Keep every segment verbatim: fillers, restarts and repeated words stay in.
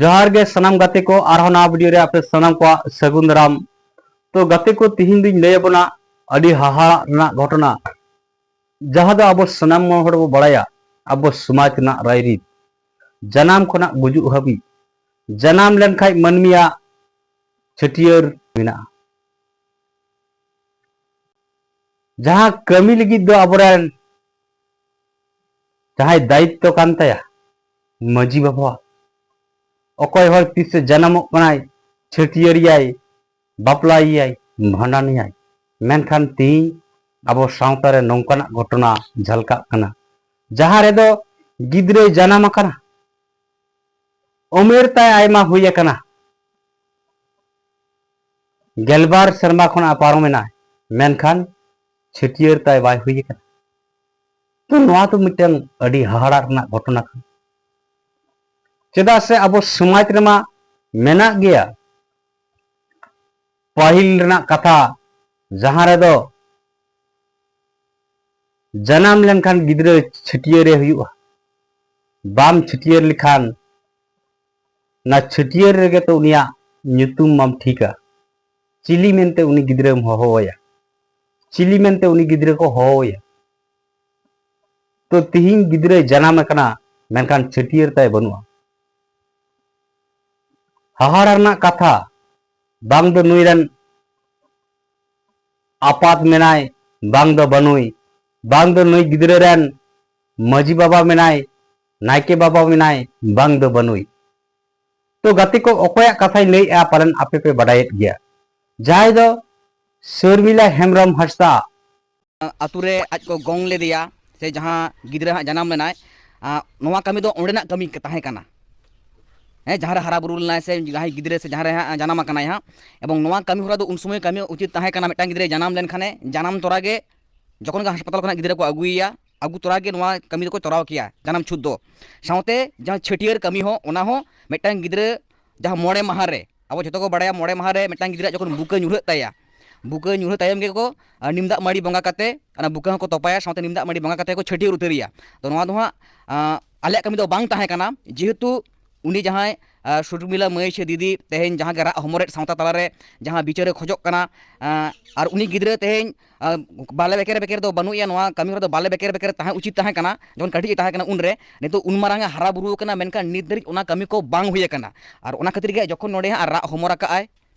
ᱡᱚᱦᱟᱨ ᱜᱮ ᱥᱟᱱᱟᱢ ᱜᱟᱛᱮ ᱠᱚ, ᱟᱨᱦᱚᱸ ᱱᱟᱣᱟ ᱵᱷᱤᱰᱤᱭᱳ ᱨᱮ ᱟᱯᱮ ᱥᱟᱱᱟᱢ ᱠᱚᱣᱟᱜ ᱥᱟᱹᱜᱩᱱ ᱫᱟᱨᱟᱢ᱾ ᱛᱚ ᱜᱟᱛᱮ ᱠᱚ, ᱛᱤᱦᱤᱧ ᱫᱩᱧ ᱞᱟᱹᱭ ᱟᱵᱚᱱᱟ ᱟᱹᱰᱤ ᱦᱟᱦᱟᱲᱟᱜ ᱨᱮᱱᱟᱜ ᱜᱷᱚᱴᱚᱱᱟ, ᱡᱟᱦᱟᱸ ᱫᱚ ᱟᱵᱚ ᱥᱟᱱᱟᱢ ᱦᱚᱲ ᱵᱚ ᱵᱟᱲᱟᱭᱟ, ᱟᱵᱚ ᱥᱚᱢᱟᱡᱽ ᱨᱮᱱᱟᱜ ᱨᱟᱭᱨᱤᱛ, ᱡᱟᱱᱟᱢ ᱠᱷᱚᱱᱟᱜ ᱜᱩᱡᱩᱜ ᱦᱟᱹᱵᱤᱡ, ᱡᱟᱱᱟᱢ ᱞᱮᱱᱠᱷᱟᱡ ᱢᱟᱹᱱᱢᱤᱭᱟᱜ ᱪᱷᱟᱹᱴᱭᱟᱹᱨ ᱢᱮᱱᱟᱜᱼᱟ᱾ ᱡᱟᱦᱟᱸ ᱠᱟᱹᱢᱤ ᱞᱟᱹᱜᱤᱫ ᱫᱚ ᱟᱵᱚᱨᱮᱱ ᱡᱟᱦᱟᱸᱭ ᱫᱟᱭᱤᱛᱛᱚ ᱠᱟᱱ ᱛᱟᱭᱟ ᱢᱟᱹᱡᱷᱤ ᱵᱟᱵᱟᱣᱟᱜ, ᱚᱠᱚᱭ ᱦᱚᱲ ᱛᱤᱥᱮ ᱡᱟᱱᱟᱢᱚᱜ ᱠᱟᱱᱟᱭ, ᱪᱷᱟᱹᱴᱭᱟᱹᱨ ᱮᱭᱟᱭ, ᱵᱟᱯᱞᱟᱭᱮᱭᱟᱭ, ᱵᱷᱟᱸᱰᱟᱱᱮᱭᱟᱭ, ᱢᱮᱱᱠᱷᱟᱱ ᱛᱤᱦᱤᱧ ᱟᱵᱚ ᱥᱟᱶᱛᱟ ᱨᱮ ᱱᱚᱝᱠᱟᱱᱟᱜ ᱜᱷᱚᱴᱚᱱᱟ ᱡᱷᱟᱞᱠᱟᱜ ᱠᱟᱱᱟ, ᱡᱟᱦᱟᱸ ᱨᱮᱫᱚ ᱜᱤᱫᱽᱨᱟᱹᱭ ᱡᱟᱱᱟᱢ ᱟᱠᱟᱱᱟ, ᱩᱢᱮᱨ ᱛᱟᱭ ᱟᱭᱢᱟ ᱦᱩᱭ ᱟᱠᱟᱱᱟ, ᱜᱮᱞᱵᱟᱨ ᱥᱮᱨᱢᱟ ᱠᱷᱚᱱᱟᱜ ᱯᱟᱨᱚᱢ ᱮᱱᱟ, ᱢᱮᱱᱠᱷᱟᱱ ᱪᱷᱟᱹᱴᱭᱟᱹᱨ ᱛᱟᱭ ᱵᱟᱭ ᱦᱩᱭ ᱟᱠᱟᱱᱟ᱾ ᱛᱚ ᱱᱚᱣᱟ ᱫᱚ ᱢᱤᱫᱴᱟᱝ ᱟᱹᱰᱤ ᱦᱟᱦᱟᱲᱟᱜ ᱨᱮᱱᱟᱜ ᱜᱷᱚᱴᱚᱱᱟ ᱠᱟᱱᱟ, ᱪᱮᱫᱟᱜ ᱥᱮ ᱟᱵᱚ ᱥᱚᱢᱟᱡᱽ ᱨᱮᱢᱟ ᱢᱮᱱᱟᱜ ᱜᱮᱭᱟ ᱯᱟᱹᱦᱤᱞ ᱨᱮᱱᱟᱜ ᱠᱟᱛᱷᱟ, ᱡᱟᱦᱟᱸ ᱨᱮᱫᱚ ᱡᱟᱱᱟᱢ ᱞᱮᱱᱠᱷᱟᱱ ᱜᱤᱫᱽᱨᱟᱹ ᱪᱷᱟᱹᱴᱭᱟᱹᱨᱮ ᱦᱩᱭᱩᱜᱼᱟ, ᱵᱟᱢ ᱪᱷᱟᱹᱴᱭᱟᱹᱨ ᱞᱮᱠᱷᱟᱱ ᱚᱱᱟ ᱪᱷᱟᱹᱴᱭᱟᱹᱨ ᱨᱮᱜᱮ ᱛᱚ ᱩᱱᱤᱭᱟᱜ ᱧᱩᱛᱩᱢ ᱢᱟᱢ ᱴᱷᱤᱠᱟ, ᱪᱤᱞᱤ ᱢᱮᱱᱛᱮ ᱩᱱᱤ ᱜᱤᱫᱽᱨᱟᱹᱢ ᱦᱚᱦᱚᱣᱟᱭᱟ, ᱪᱤᱞᱤ ᱢᱮᱱᱛᱮ ᱩᱱᱤ ᱜᱤᱫᱽᱨᱟᱹ ᱠᱚ ᱦᱚᱦᱚᱣᱟᱭᱟ᱾ ᱛᱚ ᱛᱤᱦᱤᱧ ᱜᱤᱫᱽᱨᱟᱹᱭ ᱡᱟᱱᱟᱢ ᱟᱠᱟᱱᱟ, ᱢᱮᱱᱠᱷᱟᱱ ᱪᱷᱟᱹᱴᱭᱟᱹᱨ ᱛᱟᱭ ᱵᱟᱹᱱᱩᱜᱼᱟ᱾ ᱦᱟᱦᱟᱲᱟ ᱨᱮᱱᱟᱜ ᱠᱟᱛᱷᱟ, ᱵᱟᱝ ᱫᱚ ᱱᱩᱭ ᱨᱮᱱ ᱟᱯᱟᱛ ᱢᱮᱱᱟᱭ, ᱵᱟᱝ ᱫᱚ ᱵᱟᱹᱱᱩᱭ, ᱵᱟᱝ ᱫᱚ ᱱᱩᱭ ᱜᱤᱫᱽᱨᱟᱹ ᱨᱮᱱ ᱢᱟᱹᱡᱷᱤ ᱵᱟᱵᱟ ᱢᱮᱱᱟᱭ, ᱱᱟᱭᱠᱮ ᱵᱟᱵᱟ ᱢᱮᱱᱟᱭ, ᱵᱟᱝ ᱫᱚ ᱵᱟᱹᱱᱩᱭ᱾ ᱛᱚ ᱜᱟᱛᱮ ᱠᱚ, ᱚᱠᱚᱭᱟᱜ ᱠᱟᱛᱷᱟᱧ ᱞᱟᱹᱭᱮᱜᱼᱟ ᱯᱟᱞᱮᱱ ᱟᱯᱮ ᱯᱮ ᱵᱟᱰᱟᱭᱮᱫ ᱜᱮᱭᱟ, ᱡᱟᱦᱟᱸᱭ ᱫᱚ ᱥᱚᱨᱢᱤᱞᱟ ᱦᱮᱢᱵᱨᱚᱢ ᱦᱟᱸᱥᱫᱟ᱾ ᱟᱛᱳ ᱨᱮ ᱟᱡ ᱠᱚ ᱜᱚᱝ ᱞᱮᱫᱮᱭᱟ, ᱥᱮ ᱡᱟᱦᱟᱸ ᱜᱤᱫᱽᱨᱟᱹ ᱦᱟᱸᱜ ᱡᱟᱱᱟᱢ ᱞᱮᱱᱟᱭ, ᱟ, ᱱᱚᱣᱟ ᱠᱟᱹᱢᱤ ᱫᱚ ᱚᱸᱰᱮᱱᱟᱜ ᱠᱟᱹᱢᱤ ᱛᱟᱦᱮᱸ ᱠᱟᱱᱟ᱾ ᱦᱮᱸ, ᱡᱟᱦᱟᱸ ᱨᱮ ᱦᱟᱨᱟ ᱵᱩᱨᱩ ᱞᱮᱱᱟᱭ ᱥᱮ ᱡᱟᱦᱟᱸᱭ ᱜᱤᱫᱽᱨᱟᱹ ᱥᱮ ᱡᱟᱦᱟᱸ ᱨᱮ ᱦᱟᱸᱜ ᱡᱟᱱᱟᱢ ᱟᱠᱟᱱᱟᱭ ᱦᱟᱸᱜ, ᱮᱵᱚᱝ ᱱᱚᱣᱟ ᱠᱟᱹᱢᱤ ᱦᱚᱨᱟ ᱫᱚ ᱩᱱ ᱥᱚᱢᱚᱭ ᱠᱟᱹᱢᱤ ᱩᱪᱤᱛ ᱛᱟᱦᱮᱸ ᱠᱟᱱᱟ, ᱢᱤᱫᱴᱟᱝ ᱜᱤᱫᱽᱨᱟᱹᱭ ᱡᱟᱱᱟᱢ ᱞᱮᱱᱠᱷᱟᱱᱮ ᱡᱟᱱᱟᱢ ᱛᱚᱨᱟ ᱜᱮ ᱡᱚᱠᱷᱚᱱ ᱜᱮ ᱦᱟᱥᱯᱟᱛᱟᱞ ᱠᱷᱚᱱᱟᱜ ᱜᱤᱫᱽᱨᱟᱹ ᱠᱚ ᱟᱹᱜᱩᱭᱮᱭᱟ, ᱟᱹᱜᱩ ᱛᱚᱨᱟ ᱜᱮ ᱱᱚᱣᱟ ᱠᱟᱹᱢᱤ ᱫᱚᱠᱚ ᱛᱚᱨᱟᱣ ᱠᱮᱭᱟ, ᱡᱟᱱᱟᱢ ᱪᱷᱩᱛ ᱫᱚ᱾ ᱥᱟᱶᱛᱮ ᱡᱟᱦᱟᱸ ᱪᱷᱟᱹᱴᱭᱟᱹᱨ ᱠᱟᱹᱢᱤ ᱦᱚᱸ, ᱚᱱᱟ ᱦᱚᱸ ᱢᱤᱫᱴᱟᱝ ᱜᱤᱫᱽᱨᱟᱹ ᱡᱟᱦᱟᱸ ᱢᱚᱬᱮ ᱢᱟᱦᱟ ᱨᱮ, ᱟᱵᱚ ᱡᱷᱚᱛᱚ ᱠᱚ ᱵᱟᱲᱟᱭᱟ, ᱢᱚᱬᱮ ᱢᱟᱦᱟ ᱨᱮ ᱢᱤᱫᱴᱟᱝ ᱜᱤᱫᱽᱨᱟᱹ ᱡᱚᱠᱷᱚᱱ ᱵᱩᱠᱟᱹ ᱧᱩᱨᱦᱟᱹᱜ ᱛᱟᱭᱟ, ᱵᱩᱠᱟᱹ ᱧᱩᱨᱦᱟᱹ ᱛᱟᱭᱚᱢ ᱜᱮᱠᱚ, ᱟ, ᱱᱤᱢ ᱫᱟᱜ ᱢᱟᱹᱲᱤ ᱵᱚᱸᱜᱟ ᱠᱟᱛᱮ ᱚᱱᱟ ᱵᱩᱠᱟᱹ ᱦᱚᱸᱠᱚ ᱛᱚᱯᱟᱭᱟ, ᱥᱟᱶᱛᱮ ᱱᱤᱢ ᱫᱟᱜ ᱢᱟᱹᱲᱤ ᱵᱚᱸᱜᱟ ᱠᱟᱛᱮ ᱠᱚ ᱪᱷᱟᱹᱴᱭᱟᱹᱨ ᱩᱛᱟᱹᱨᱮᱭᱟ᱾ ᱛᱚ ᱱᱚᱣᱟ ᱫᱚ ᱦᱟᱸᱜ, ᱟ, ᱟᱞᱮᱭᱟᱜ ᱠᱟᱹᱢᱤ ᱫᱚ ᱵᱟᱝ ᱛᱟᱦᱮᱸ ᱠᱟᱱᱟ, ᱡᱮᱦᱮᱛᱩ ᱩᱱᱤ ᱡᱟᱦᱟᱸᱭ, ᱟᱸ, ᱥᱩᱨᱢᱤᱞᱟ ᱢᱟᱹᱭ ᱥᱮ ᱫᱤᱫᱤ ᱛᱮᱦᱮᱧ ᱡᱟᱦᱟᱸ ᱜᱮ ᱨᱟᱜ ᱦᱚᱢᱚᱨᱮᱫ ᱥᱟᱶᱛᱟ ᱛᱟᱞᱟᱨᱮ ᱡᱟᱦᱟᱸ ᱵᱤᱪᱟᱹᱨᱮ ᱠᱷᱚᱡᱚᱜ ᱠᱟᱱᱟ, ᱟᱸ, ᱟᱨ ᱩᱱᱤ ᱜᱤᱫᱽᱨᱟᱹ ᱛᱮᱦᱮᱧ, ᱟᱸ, ᱵᱟᱞᱮ ᱵᱮᱠᱮᱨ ᱵᱮᱠᱮᱨ ᱫᱚ ᱵᱟᱹᱱᱩᱜ ᱮᱭᱟ, ᱱᱚᱣᱟ ᱠᱟᱹᱢᱤ ᱦᱚᱨᱟ ᱫᱚ ᱵᱟᱞᱮ ᱵᱮᱠᱮᱨ ᱵᱮᱠᱮᱨ ᱛᱟᱦᱮᱸ ᱩᱪᱤᱛ ᱛᱟᱦᱮᱸ ᱠᱟᱱᱟ᱾ ᱡᱚᱠᱷᱚᱱ ᱠᱟᱹᱴᱤᱡ ᱮ ᱛᱟᱦᱮᱸ ᱠᱟᱱᱟ ᱩᱱᱨᱮ, ᱱᱤᱛᱚᱜ ᱩᱱ ᱢᱟᱨᱟᱝ ᱮ ᱦᱟᱨᱟ ᱵᱩᱨᱩ ᱟᱠᱟᱱᱟ, ᱢᱮᱱᱠᱷᱟᱱ ᱱᱤᱛ ᱫᱷᱟᱹᱨᱤᱡ ᱚᱱᱟ ᱠᱟᱹᱢᱤ ᱠᱚ ᱵᱟᱝ ᱦᱩᱭ ᱟᱠᱟᱱᱟ᱾ ᱟᱨ ᱚᱱᱟ ᱠᱷᱟᱹᱛᱤᱨ ᱜᱮ ᱡᱚᱠᱷᱚᱱ ᱱᱚᱰᱮ ᱦᱟᱸᱜ ᱨᱟᱜ ᱦᱚᱢᱚᱨ ᱟᱠᱟᱜᱼᱟᱭ,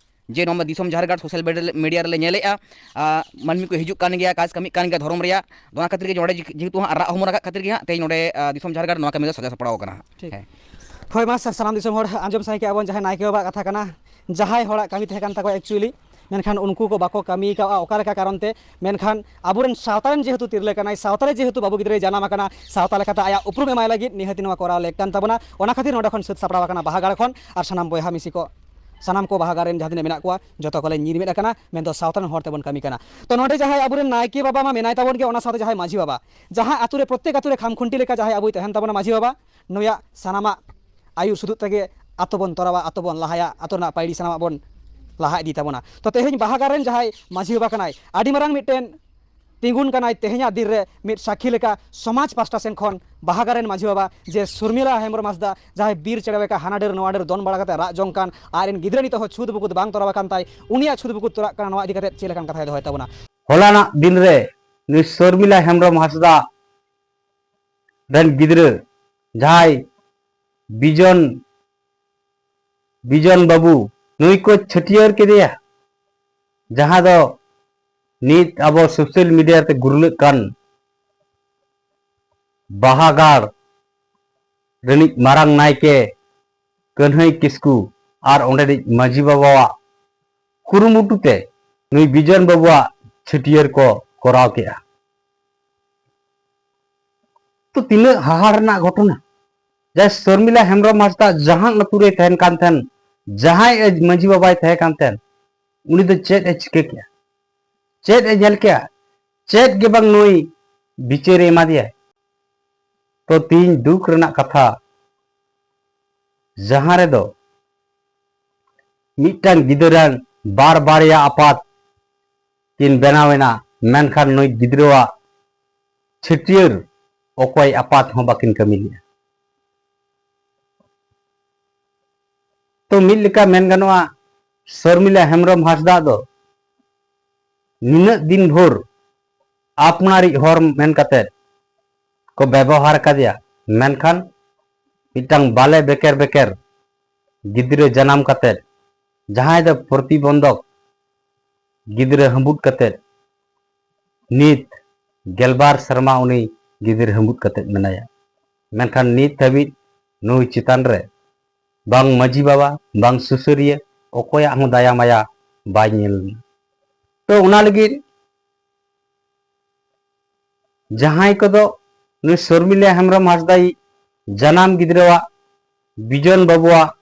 ᱡᱮ ᱱᱚᱣᱟ ᱫᱤᱥᱚᱢ ᱡᱷᱟᱨᱜᱟᱲ social media ᱨᱮᱞᱮ ᱧᱮᱞᱮᱫᱼᱟ, ᱟᱸ, ᱢᱟᱹᱱᱢᱤ ᱠᱚ ᱦᱤᱡᱩᱜ ᱠᱟᱱ ᱜᱮᱭᱟ, ᱠᱟᱡᱽ ᱠᱟᱹᱢᱤᱜ ᱠᱟᱱ ᱜᱮᱭᱟ ᱫᱷᱚᱨᱚᱢ ᱨᱮᱭᱟᱜ᱾ ᱚᱱᱟ ᱠᱷᱟᱹᱛᱤᱨ ᱜᱮ ᱱᱚᱰᱮ ᱡᱮ-, ᱡᱮᱦᱮᱛᱩ ᱦᱟᱸᱜ ᱨᱟᱜ ᱦᱚᱢᱚᱨ ᱟᱠᱟᱫ ᱠᱷᱟᱹᱛᱤᱨ ᱜᱮ ᱦᱟᱸᱜ ᱛᱮᱦᱮᱧ ᱱᱚᱰᱮ, ᱟᱸ, ᱫᱤᱥᱚᱢ ᱡᱷᱟᱨᱜᱟᱲ ᱱᱚᱣᱟ ᱠᱟᱹᱢᱤ ᱫᱚ ᱥᱟᱡᱟᱣ ᱥᱟᱯᱲᱟᱣ ᱟᱠᱟᱱᱟ ᱦᱟᱸᱜ᱾ ᱴᱷᱤᱠ᱾ ᱦᱮᱸ᱾ ᱦᱳᱭ, ᱢᱟ ᱥᱟᱱᱟᱢ ᱫᱤᱥᱚᱢ ᱦᱚᱲ ᱟᱸᱡᱚᱢ ᱥᱟᱹᱭ ᱠᱮᱜᱼᱟ ᱵᱚᱱ, ᱡᱟᱦᱟᱸᱭ ᱱᱟᱭᱠᱮ ᱵᱟᱵᱟᱣᱟᱜ ᱠᱟᱛᱷᱟ ᱠᱟᱱᱟ, ᱡᱟᱦᱟᱸᱭ ᱦᱚᱲᱟᱜ ᱠᱟᱹᱢᱤ ᱛᱟᱦᱮᱸ ᱠᱟᱱ ᱛᱟᱠᱚᱣᱟ actually, ᱢᱮᱱᱠᱷᱟᱱ ᱩᱱᱠᱩ ᱠᱚ ᱵᱟᱠᱚ ᱠᱟᱹᱢᱤ ᱟᱠᱟᱫᱼᱟ᱾ ᱚᱠᱟ ᱞᱮᱠᱟ ᱠᱟᱨᱚᱱ ᱛᱮ? ᱢᱮᱱᱠᱷᱟᱱ ᱟᱵᱚᱨᱮᱱ ᱥᱟᱶᱛᱟ ᱨᱮᱱ ᱡᱮᱦᱮᱛᱩ ᱛᱤᱨᱞᱟᱹ ᱠᱟᱱᱟᱭ, ᱥᱟᱶᱛᱟ ᱨᱮ ᱡᱮᱦᱮᱛᱩ ᱵᱟᱹᱵᱩ ᱜᱤᱫᱽᱨᱟᱹᱭ ᱡᱟᱱᱟᱢ ᱟᱠᱟᱱᱟ, ᱥᱟᱶᱛᱟ ᱞᱮᱠᱟᱛᱮ ᱟᱭᱟᱜ ᱩᱯᱨᱩᱢ ᱮᱢᱟᱭ ᱞᱟᱹᱜᱤᱫ ᱱᱤᱦᱟᱹᱛ ᱱᱚᱣᱟ ᱠᱚᱨᱟᱣ ᱞᱮᱠ ᱠᱟᱱ ᱛᱟᱵᱚᱱᱟ᱾ ᱚᱱᱟ ᱠᱷᱟᱹᱛᱤᱨ ᱱᱚᱰᱮ ᱠᱷᱚᱱ ᱥᱟᱹᱛ ᱥᱟᱯᱲᱟᱣ ᱟᱠᱟᱱᱟ ᱵᱟᱦᱟ ᱜᱟᱲ ᱠᱷᱚᱱ᱾ ᱟᱨ ᱥᱟᱱᱟᱢ ᱵᱚᱭᱦᱟ ᱢᱤᱥᱤ ᱠᱚ, ᱥᱟᱱᱟᱢ ᱠᱚ ᱵᱟᱦᱟ ᱜᱟᱲ ᱨᱮᱱ ᱡᱟᱦᱟᱸ ᱛᱤᱱᱟᱹᱜ ᱢᱮᱱᱟᱜ ᱠᱚᱣᱟ, ᱡᱚᱛᱚ ᱠᱚᱞᱮ ᱧᱤᱨ ᱢᱮᱫ ᱟᱠᱟᱱᱟ, ᱢᱮᱱᱫᱚ ᱥᱟᱶᱛᱟ ᱨᱮᱱ ᱦᱚᱲ ᱛᱮᱵᱚᱱ ᱠᱟᱹᱢᱤ ᱠᱟᱱᱟ᱾ ᱛᱚ, ᱱᱚᱰᱮ ᱡᱟᱦᱟᱸᱭ ᱟᱵᱚᱨᱮᱱ ᱱᱟᱭᱠᱮ ᱵᱟᱵᱟ ᱢᱟ ᱢᱮᱱᱟᱭ ᱛᱟᱵᱚᱱ ᱜᱮ, ᱚᱱᱟ ᱥᱟᱶᱛᱮ ᱡᱟᱦᱟᱸᱭ ᱢᱟᱹᱡᱷᱤ ᱵᱟᱵᱟ, ᱡᱟᱦᱟᱸ ᱟᱛᱳ ᱨᱮ ᱯᱨᱚᱛᱛᱮᱠ ᱟᱛᱳ ᱨᱮ ᱠᱷᱟᱢ ᱠᱷᱩᱱᱴᱤ ᱞᱮᱠᱟ ᱡᱟᱦᱟᱸᱭ ᱟᱵᱚᱭ ᱛᱟᱦᱮᱱ ᱛᱟᱵᱚᱱᱟ ᱢᱟᱹᱡᱷᱤ ᱵᱟᱵᱟ, ᱱᱩᱭᱟᱜ ᱥᱟᱱᱟᱢᱟᱜ ᱟᱹᱭᱩᱨ ᱥᱩᱛᱩᱜ ᱛᱮᱜᱮ ᱟᱛᱳ ᱵᱚᱱ ᱛᱚᱨᱟᱣᱟ, ᱟᱛᱳ ᱵᱚᱱ ᱞᱟᱦᱟᱭᱟ, ᱟᱛᱳ ᱨᱮᱱᱟᱜ ᱯᱟᱹᱭᱲᱤ ᱥᱟᱱᱟᱢᱟᱜ ᱵᱚᱱ ᱞᱟᱦᱟ ᱤᱫᱤ ᱛᱟᱵᱚᱱᱟ᱾ ᱛᱚ, ᱛᱮᱦᱮᱧ ᱵᱟᱦᱟ ᱜᱟᱲ ᱨᱮᱱ ᱡᱟᱦᱟᱸᱭ ᱢᱟᱹᱡᱷᱤ ᱵᱟᱵᱟ ᱠᱟᱱᱟᱭ, ᱟᱹᱰᱤ ᱢᱟᱨᱟᱝ ᱢᱤᱫᱴᱮᱱ ᱛᱤᱸᱜᱩᱱ ᱠᱟᱱᱟᱭ ᱛᱮᱦᱮᱧᱟᱜ ᱫᱤᱱ ᱨᱮ ᱢᱤᱫ ᱥᱟᱹᱠᱷᱤ ᱞᱮᱠᱟ ᱥᱚᱢᱟᱡᱽ ᱯᱟᱥᱴᱟ ᱥᱮᱱ ᱠᱷᱚᱱ ᱵᱟᱦᱟ ᱜᱟᱲ ᱨᱮᱱ ᱢᱟᱹᱡᱷᱤ ᱵᱟᱵᱟ ᱡᱮ ᱥᱩᱨᱢᱤᱞᱟ ᱦᱮᱢᱵᱨᱚᱢ ᱦᱟᱸᱥᱫᱟ, ᱡᱟᱦᱟᱸᱭ ᱵᱤᱨ ᱪᱮᱬᱮ ᱞᱮᱠᱟ ᱦᱟᱱᱟ ᱰᱟᱹᱨ ᱱᱚᱣᱟ ᱰᱟᱹᱨ ᱫᱚᱱ ᱵᱟᱲᱟ ᱠᱟᱛᱮ ᱨᱟᱜ ᱡᱚᱝ ᱠᱟᱱ, ᱟᱡ ᱨᱮᱱ ᱜᱤᱫᱽᱨᱟᱹ ᱱᱤᱛᱚᱜ ᱦᱚᱸ ᱪᱷᱩᱛ ᱵᱩᱠᱩᱛ ᱵᱟᱝ ᱛᱚᱨᱟᱣ ᱟᱠᱟᱱ ᱛᱟᱭ, ᱩᱱᱤᱭᱟᱜ ᱪᱷᱩᱛ ᱵᱩᱠᱩᱛ ᱛᱚᱨᱟᱜ ᱠᱟᱱᱟ, ᱱᱚᱣᱟ ᱤᱫᱤ ᱠᱟᱛᱮ ᱪᱮᱫ ᱞᱮᱠᱟᱱ ᱠᱟᱛᱷᱟᱭ ᱫᱚᱦᱚᱭ ᱛᱟᱵᱚᱱᱟ? ᱦᱚᱞᱟᱱᱟᱜ ᱫᱤᱱ ᱨᱮ ᱱᱩᱭ ᱥᱚᱨᱢᱤᱞᱟ ᱦᱮᱢᱵᱨᱚᱢ ᱦᱟᱸᱥᱫᱟ ᱨᱮᱱ ᱜᱤᱫᱽᱨᱟᱹ ᱡᱟᱦᱟᱸᱭ ᱵᱤᱡᱚᱱ, ᱵᱤᱡᱚᱱ ᱵᱟᱹᱵᱩ, ᱱᱩᱭ ᱠᱚ ᱪᱷᱟᱹᱴᱭᱟᱹᱨ ᱠᱮᱫᱮᱭᱟ, ᱡᱟᱦᱟᱸ ᱫᱚ ᱱᱤᱛ ᱟᱵᱚ social media ᱛᱮ ᱜᱩᱨᱞᱟᱹᱜ ᱠᱟᱱ ᱵᱟᱦᱟᱜᱟᱲ ᱨᱤᱱᱤᱡ ᱢᱟᱨᱟᱝ ᱱᱟᱭᱠᱮ ᱠᱟᱹᱱᱦᱟᱹᱭ ᱠᱤᱥᱠᱩ ᱟᱨ ᱚᱸᱰᱮᱱᱤᱡ ᱢᱟᱹᱡᱷᱤ ᱵᱟᱵᱟᱣᱟᱜ ᱠᱩᱨᱩᱢᱩᱴᱩ ᱛᱮ ᱱᱩᱭ ᱵᱤᱡᱚᱱ ᱵᱟᱹᱵᱩᱣᱟᱜ ᱪᱷᱟᱹᱴᱭᱟᱹᱨ ᱠᱚ ᱠᱚᱨᱟᱣ ᱠᱮᱜᱼᱟ᱾ ᱛᱚ, ᱛᱤᱱᱟᱹᱜ ᱦᱟᱦᱟᱲ ᱨᱮᱱᱟᱜ ᱜᱷᱚᱴᱚᱱᱟ! ᱡᱟᱦᱟᱸᱭ ᱥᱚᱨᱢᱤᱞᱟ ᱦᱮᱢᱵᱨᱚᱢ ᱦᱟᱸᱥᱫᱟ ᱡᱟᱦᱟᱸ ᱟᱹᱛᱩ ᱨᱮᱭ ᱛᱟᱦᱮᱱ ᱠᱟᱱ ᱛᱟᱦᱮᱱ, ᱡᱟᱦᱟᱸᱭ ᱮ ᱢᱟᱹᱡᱷᱤ ᱵᱟᱵᱟᱭ ᱛᱟᱦᱮᱸ ᱠᱟᱱ ᱛᱟᱦᱮᱱ, ᱩᱱᱤ ᱫᱚ ᱪᱮᱫ ᱮ ᱪᱤᱠᱟᱹ ᱠᱮᱜᱼᱟ? ᱪᱮᱫ ᱮ ᱧᱮᱞ ᱠᱮᱜᱼᱟ? ᱪᱮᱫ ᱜᱮ ᱵᱟᱝ ᱱᱩᱭ ᱵᱤᱪᱟᱹᱨᱮ ᱮᱢᱟ ᱫᱮᱭᱟ᱾ ᱛᱚ, ᱛᱤᱦᱤᱧ ᱫᱩᱠ ᱨᱮᱱᱟᱜ ᱠᱟᱛᱷᱟ, ᱡᱟᱦᱟᱸ ᱨᱮᱫᱚ ᱢᱤᱫᱴᱟᱝ ᱜᱤᱫᱟᱹᱨᱟᱱ ᱵᱟᱨ ᱵᱟᱨᱭᱟ ᱟᱯᱟᱛ ᱠᱤᱱ ᱵᱮᱱᱟᱣ ᱮᱱᱟ, ᱢᱮᱱᱠᱷᱟᱱ ᱱᱩᱭ ᱜᱤᱫᱽᱨᱟᱹᱣᱟᱜ ᱪᱷᱟᱹᱴᱭᱟᱹᱨ ᱚᱠᱚᱭ ᱟᱯᱟᱛ ᱦᱚᱸ ᱵᱟᱹᱠᱤᱱ ᱠᱟᱹᱢᱤ ᱞᱮᱜᱼᱟ᱾ ᱛᱚ ᱢᱤᱫ ᱞᱮᱠᱟ ᱢᱮᱱ ᱜᱟᱱᱚᱜᱼᱟ, ᱥᱚᱨᱢᱤᱞᱟ ᱦᱮᱢᱵᱨᱚᱢ ᱦᱟᱸᱥᱫᱟ ᱫᱚ ᱱᱤᱱᱟᱹᱜ ᱫᱤᱱ ᱵᱷᱳᱨ ᱟᱯᱱᱟᱨᱤᱡ ᱦᱚᱲ ᱢᱮᱱ ᱠᱟᱛᱮ ᱠᱚ ᱵᱮᱵᱚᱦᱟᱨ ᱟᱠᱟᱫᱮᱭᱟ, ᱢᱮᱱᱠᱷᱟᱱ ᱢᱤᱫᱴᱟᱝ ᱵᱟᱞᱮ ᱵᱮᱠᱮᱨ ᱵᱮᱠᱮᱨ ᱜᱤᱫᱽᱨᱟᱹ ᱡᱟᱱᱟᱢ ᱠᱟᱛᱮ, ᱡᱟᱦᱟᱸᱭ ᱫᱚ ᱯᱨᱚᱛᱤᱵᱚᱱᱫᱷᱚᱠ ᱜᱤᱫᱽᱨᱟᱹ ᱦᱟᱹᱵᱩᱫ ᱠᱟᱛᱮ ᱱᱤᱛ ᱜᱮᱞᱵᱟᱨ ᱥᱮᱨᱢᱟ ᱩᱱᱤ ᱜᱤᱫᱟᱹᱨ ᱦᱟᱹᱢᱵᱩᱫ ᱠᱟᱛᱮ ᱢᱮᱱᱟᱭᱟ, ᱢᱮᱱᱠᱷᱟᱱ ᱱᱤᱛ ᱦᱟᱹᱵᱤᱡ ᱱᱩᱭ ᱪᱮᱛᱟᱱ ᱨᱮ ᱵᱟᱝ ᱢᱟᱹᱡᱷᱤ ᱵᱟᱵᱟ, ᱵᱟᱝ ᱥᱩᱥᱟᱹᱨᱤᱭᱟᱹ, ᱚᱠᱚᱭᱟᱜ ᱦᱚᱸ ᱫᱟᱭᱟ ᱢᱟᱭᱟ ᱵᱟᱭ ᱧᱮᱞ ᱞᱮᱱᱟ᱾ ᱛᱚ ᱚᱱᱟ ᱞᱟᱹᱜᱤᱫ ᱡᱟᱦᱟᱸᱭ ᱠᱚᱫᱚ ᱱᱩᱭ ᱥᱚᱨᱢᱤᱞᱟ ᱦᱮᱢᱵᱨᱚᱢ ᱦᱟᱸᱥᱫᱟᱭᱤᱡ ᱡᱟᱱᱟᱢ ᱜᱤᱫᱽᱨᱟᱹᱣᱟᱜ, ᱵᱤᱡᱚᱱ ᱵᱟᱹᱵᱩᱣᱟᱜ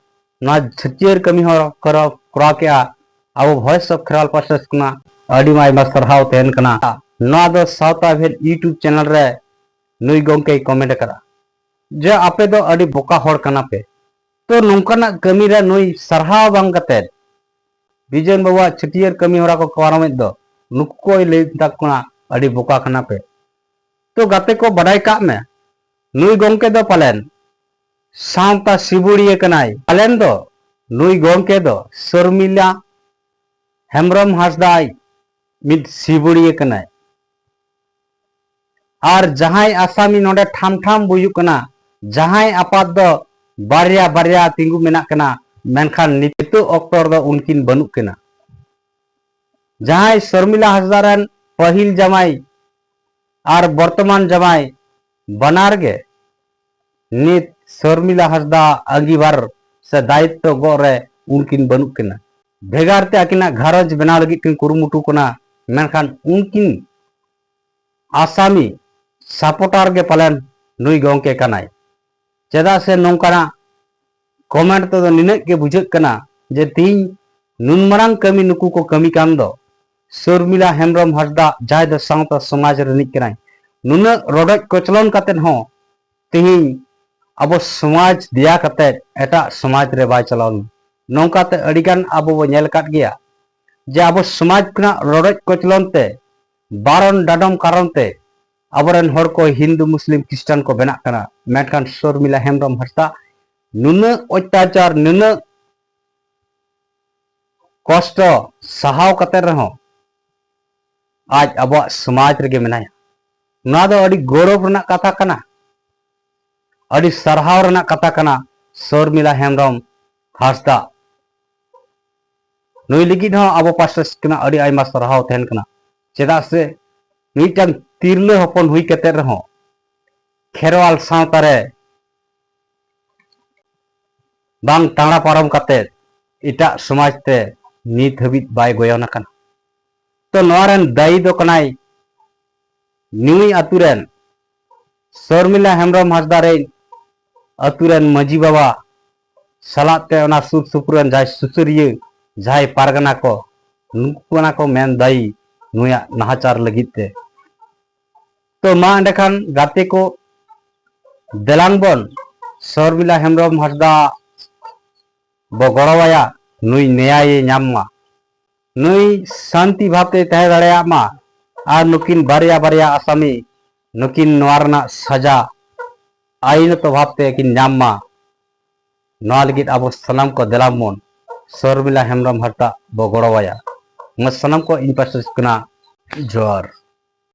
ᱱᱚᱣᱟ ᱪᱷᱟᱹᱴᱭᱟᱹᱨ ᱠᱟᱹᱢᱤ ᱦᱚᱨᱟ ᱠᱚᱨᱟᱣ, ᱠᱚᱨᱟᱣ ᱠᱮᱜᱼᱟ, ᱟᱵᱚ Voice of Kherwal ᱯᱟᱥᱴᱟ ᱥᱮᱫ ᱠᱷᱚᱱᱟᱜ ᱟᱹᱰᱤ ᱟᱭᱢᱟ ᱥᱟᱨᱦᱟᱣ ᱛᱟᱦᱮᱱ ᱠᱟᱱᱟ᱾ ᱱᱚᱣᱟ ᱫᱚ ᱥᱟᱶᱛᱟ ᱵᱷᱮᱫ YouTube ᱪᱮᱱᱮᱞ ᱨᱮ ᱱᱩᱭ ᱜᱚᱢᱠᱮᱭ ᱠᱚᱢᱮᱱᱴ ᱟᱠᱟᱫᱟ ᱡᱮ ᱟᱯᱮ ᱫᱚ ᱟᱹᱰᱤ ᱵᱚᱠᱟ ᱦᱚᱲ ᱠᱟᱱᱟ ᱯᱮ᱾ ᱛᱚ ᱱᱚᱝᱠᱟᱱᱟᱜ ᱠᱟᱹᱢᱤ ᱨᱮ ᱱᱩᱭ ᱥᱟᱨᱦᱟᱣ ᱵᱟᱝ ᱠᱟᱛᱮ ᱵᱤᱡᱚᱱ ᱵᱟᱹᱵᱩᱣᱟᱜ ᱪᱷᱟᱹᱴᱭᱟᱹᱨ ᱠᱟᱹᱢᱤ ᱦᱚᱨᱟ ᱠᱚ ᱯᱟᱨᱚᱢᱮᱫ ᱫᱚ, ᱱᱩᱠᱩ ᱠᱚᱭ ᱞᱟᱹᱭ ᱢᱮᱛᱟ ᱠᱚ ᱠᱟᱱᱟ ᱟᱹᱰᱤ ᱵᱚᱠᱟ ᱠᱟᱱᱟ ᱯᱮ᱾ ᱛᱚ ᱜᱟᱛᱮ ᱠᱚ, ᱵᱟᱰᱟᱭ ᱠᱟᱜ ᱢᱮ, ᱱᱩᱭ ᱜᱚᱢᱠᱮ ᱫᱚ ᱯᱟᱞᱮᱱ ᱥᱟᱶᱛᱟ ᱥᱤᱵᱩᱲᱤᱭᱟᱹ ᱠᱟᱱᱟᱭ᱾ ᱯᱟᱞᱮᱱ ᱫᱚ ᱱᱩᱭ ᱜᱚᱢᱠᱮ ᱫᱚ ᱥᱚᱨᱢᱤᱞᱟ ᱦᱮᱢᱵᱨᱚᱢ ᱦᱟᱸᱥᱫᱟ ᱟᱡ ᱢᱤᱫ ᱥᱤᱵᱩᱲᱤᱭᱟᱹ ᱠᱟᱱᱟᱭ᱾ ᱟᱨ ᱡᱟᱦᱟᱸᱭ ᱟᱥᱟᱢᱤ ᱱᱚᱰᱮ ᱴᱷᱟᱢ ᱴᱷᱟᱢ ᱵᱩᱡᱩᱜ ᱠᱟᱱᱟ, ᱡᱟᱦᱟᱸᱭ ᱟᱯᱟᱛ ᱫᱚ ᱵᱟᱨᱭᱟ ᱵᱟᱨᱭᱟ ᱛᱤᱸᱜᱩ ᱢᱮᱱᱟᱜ ᱠᱟᱱᱟ, ᱢᱮᱱᱠᱷᱟᱱ ᱱᱤᱛᱚᱜ ᱚᱠᱛᱚ ᱨᱮᱫᱚ ᱩᱱᱠᱤᱱ ᱵᱟᱹᱱᱩᱜ ᱠᱤᱱᱟ᱾ ᱡᱟᱦᱟᱸᱭ ᱥᱚᱨᱢᱤᱞᱟ ᱦᱟᱸᱥᱫᱟ ᱨᱮᱱ ᱯᱟᱹᱦᱤᱞ ᱡᱟᱢᱟᱭ ᱟᱨ ᱵᱚᱨᱛᱚᱢᱟᱱ ᱡᱟᱢᱟᱭ ᱵᱟᱱᱟᱨ ᱜᱮ ᱱᱤᱛ ᱥᱚᱨᱢᱤᱞᱟ ᱦᱟᱸᱥᱫᱟ ᱟᱺᱜᱤᱵᱷᱟᱨ ᱥᱮ ᱫᱟᱭᱤᱛᱛᱚ ᱜᱚᱜ ᱨᱮ ᱩᱱᱠᱤᱱ ᱵᱟᱹᱱᱩᱜ ᱠᱤᱱᱟ᱾ ᱵᱷᱮᱜᱟᱨ ᱛᱮ ᱟᱹᱠᱤᱱᱟᱜ ᱜᱷᱟᱨᱚᱸᱡᱽ ᱵᱮᱱᱟᱣ ᱞᱟᱹᱜᱤᱫ ᱠᱤᱱ ᱠᱩᱨᱩᱢᱩᱴᱩ ᱠᱟᱱᱟ, ᱢᱮᱱᱠᱷᱟᱱ ᱩᱱᱠᱤᱱ ᱟᱥᱟᱢᱤ ᱥᱟᱯᱳᱴᱟᱨ ᱜᱮ ᱯᱟᱞᱮᱱ ᱱᱩᱭ ᱜᱚᱢᱠᱮ ᱠᱟᱱᱟᱭ᱾ ᱪᱮᱫᱟᱜ ᱥᱮ ᱱᱚᱝᱠᱟᱱᱟᱜ ᱠᱚᱢᱮᱱᱴ ᱛᱮᱫᱚ ᱱᱤᱱᱟᱹᱜ ᱜᱮ ᱵᱩᱡᱷᱟᱹᱜ ᱠᱟᱱᱟ ᱡᱮ ᱛᱤᱦᱤᱧ ᱱᱩᱱ ᱢᱟᱨᱟᱝ ᱠᱟᱹᱢᱤ ᱱᱩᱠᱩ ᱠᱚ ᱠᱟᱹᱢᱤ ᱠᱟᱱ ᱫᱚ, ᱥᱚᱨᱢᱤᱞᱟ ᱦᱮᱢᱵᱨᱚᱢ ᱦᱟᱸᱥᱫᱟ ᱡᱟᱦᱟᱸᱭ ᱫᱚ ᱥᱟᱶᱛᱟ ᱥᱚᱢᱟᱡᱽ ᱨᱤᱱᱤᱡ ᱠᱟᱱᱟᱭ, ᱱᱩᱱᱟᱹᱜ ᱨᱚᱰᱚᱡ ᱠᱚᱪᱞᱚᱱ ᱠᱟᱛᱮᱫ ᱦᱚᱸ ᱛᱤᱦᱤᱧ ᱟᱵᱚ ᱥᱚᱢᱟᱡᱽ ᱫᱮᱭᱟ ᱠᱟᱛᱮᱫ ᱮᱴᱟᱜ ᱥᱚᱢᱟᱡᱽ ᱨᱮ ᱵᱟᱭ ᱪᱟᱞᱟᱣ ᱞᱮᱱᱟ᱾ ᱱᱚᱝᱠᱟᱛᱮ ᱟᱹᱰᱤᱜᱟᱱ ᱟᱵᱚ ᱵᱚ ᱧᱮᱞ ᱟᱠᱟᱫ ᱜᱮᱭᱟ ᱡᱮ ᱟᱵᱚ ᱥᱚᱢᱟᱡᱽ ᱠᱷᱚᱱᱟᱜ ᱨᱚᱰᱚᱡ ᱠᱚᱪᱞᱚᱱ ᱛᱮ, ᱵᱟᱨᱚᱱ ᱰᱟᱰᱚᱢ ᱠᱟᱨᱚᱱ ᱛᱮ ᱟᱵᱚᱨᱮᱱ ᱦᱚᱲ ᱠᱚ ᱦᱤᱱᱫᱩ ᱢᱩᱥᱞᱤᱢ ᱠᱷᱨᱤᱥᱴᱟᱱ ᱠᱚ ᱵᱮᱱᱟᱜ ᱠᱟᱱᱟ, ᱢᱮᱱᱠᱷᱟᱱ ᱥᱚᱨᱢᱤᱞᱟ ᱦᱮᱢᱵᱨᱚᱢ ᱦᱟᱸᱥᱫᱟ ᱱᱩᱱᱟᱹᱜ ᱚᱛᱛᱟᱪᱟᱨ, ᱱᱩᱱᱟᱹᱜ ᱠᱚᱥᱴᱚ ᱥᱟᱦᱟᱣ ᱠᱟᱛᱮ ᱨᱮᱦᱚᱸ ᱟᱡ ᱟᱵᱚᱣᱟᱜ ᱥᱚᱢᱟᱡᱽ ᱨᱮᱜᱮ ᱢᱮᱱᱟᱭᱟ᱾ ᱱᱚᱣᱟ ᱫᱚ ᱟᱹᱰᱤ ᱜᱚᱨᱚᱵᱽ ᱨᱮᱱᱟᱜ ᱠᱟᱛᱷᱟ ᱠᱟᱱᱟ, ᱟᱹᱰᱤ ᱥᱟᱨᱦᱟᱣ ᱨᱮᱱᱟᱜ ᱠᱟᱛᱷᱟ ᱠᱟᱱᱟ᱾ ᱥᱚᱨᱢᱤᱞᱟ ᱦᱮᱢᱵᱨᱚᱢ ᱦᱟᱸᱥᱫᱟ, ᱱᱩᱭ ᱞᱟᱹᱜᱤᱫ ᱦᱚᱸ ᱟᱵᱚ ᱯᱟᱥᱴᱟ ᱥᱮᱫ ᱠᱷᱚᱱᱟᱜ ᱟᱹᱰᱤ ᱟᱭᱢᱟ ᱥᱟᱨᱦᱟᱣ ᱛᱟᱦᱮᱱ ᱠᱟᱱᱟ, ᱪᱮᱫᱟᱜ ᱥᱮ ᱢᱤᱫᱴᱟᱝ ᱛᱤᱨᱞᱟᱹ ᱦᱚᱯᱚᱱ ᱦᱩᱭ ᱠᱟᱛᱮ ᱨᱮᱦᱚᱸ ᱠᱷᱮᱨᱣᱟᱞ ᱥᱟᱶᱛᱟ ᱨᱮ ᱵᱟᱝ ᱴᱟᱬᱟ ᱯᱟᱨᱚᱢ ᱠᱟᱛᱮ ᱮᱴᱟᱜ ᱥᱚᱢᱟᱡᱽ ᱛᱮ ᱱᱤᱛ ᱦᱟᱹᱵᱤᱡ ᱵᱟᱭ ᱜᱚᱭᱚᱱ ᱟᱠᱟᱱᱟ᱾ ᱛᱚ ᱱᱚᱣᱟ ᱨᱮᱱ ᱫᱟᱭᱤ ᱫᱚ ᱠᱟᱱᱟᱭ ᱱᱩᱭ ᱟᱛᱩ ᱨᱮᱱ ᱥᱚᱨᱢᱤᱞᱟ ᱦᱮᱢᱵᱨᱚᱢ ᱦᱟᱸᱥᱫᱟ ᱨᱮᱱ ᱟᱛᱩ ᱨᱮᱱ ᱢᱟᱹᱡᱷᱤ ᱵᱟᱵᱟ ᱥᱟᱞᱟᱜ ᱛᱮ ᱚᱱᱟ ᱥᱩᱨ ᱥᱩᱯᱩᱨ ᱨᱮᱱ ᱡᱟᱦᱟᱸᱭ ᱥᱩᱥᱟᱹᱨᱤᱭᱟᱹ, ᱡᱟᱦᱟᱸᱭ ᱯᱟᱨᱜᱟᱱᱟ ᱠᱚ, ᱱᱩᱠᱩ ᱠᱟᱱᱟ ᱠᱚ ᱢᱮᱱ ᱫᱟᱭᱤ ᱱᱩᱭᱟᱜ ᱱᱟᱦᱟᱪᱟᱨ ᱞᱟᱹᱜᱤᱫ ᱛᱮ᱾ ᱛᱚ ᱢᱟ ᱮᱸᱰᱮᱠᱷᱟᱱ ᱜᱟᱛᱮ ᱠᱚ, ᱫᱮᱞᱟᱝ ᱵᱚᱱ ᱥᱚᱨᱢᱤᱞᱟ ᱦᱮᱢᱵᱨᱚᱢ ᱦᱟᱸᱥᱫᱟ ᱵᱚ ᱜᱚᱲᱚᱣᱟᱭᱟ, ᱱᱩᱭ ᱱᱮᱭᱟᱭᱮ ᱧᱟᱢ ᱢᱟ, ᱱᱩᱭ ᱥᱟᱱᱛᱤ ᱵᱷᱟᱵᱽ ᱛᱮ ᱛᱟᱦᱮᱸ ᱫᱟᱲᱮᱭᱟᱜ ᱢᱟ, ᱟᱨ ᱱᱩᱠᱤᱱ ᱵᱟᱨᱭᱟ ᱵᱟᱨᱭᱟ ᱟᱥᱟᱢᱤ ᱱᱩᱠᱤᱱ ᱱᱚᱣᱟ ᱨᱮᱱᱟᱜ ᱥᱟᱡᱟ ᱟᱭᱤᱱᱚᱛᱚ ᱵᱷᱟᱵᱽ ᱛᱮ ᱠᱤᱱ ᱧᱟᱢ ᱢᱟ᱾ ᱱᱚᱣᱟ ᱞᱟᱹᱜᱤᱫ ᱟᱵᱚ ᱥᱟᱱᱟᱢ ᱠᱚ ᱫᱮᱞᱟ ᱵᱚᱱ ᱥᱚᱨᱢᱤᱞᱟ ᱦᱮᱢᱵᱨᱚᱢ ᱦᱟᱸᱥᱫᱟ ᱵᱚ ᱜᱚᱲᱚᱣᱟᱭᱟ᱾ ᱢᱟ ᱥᱟᱱᱟᱢ ᱠᱚ ᱤᱧ ᱯᱟᱥᱴᱟ ᱥᱮᱫ ᱠᱷᱚᱱᱟᱜ ᱡᱚᱦᱟᱨ᱾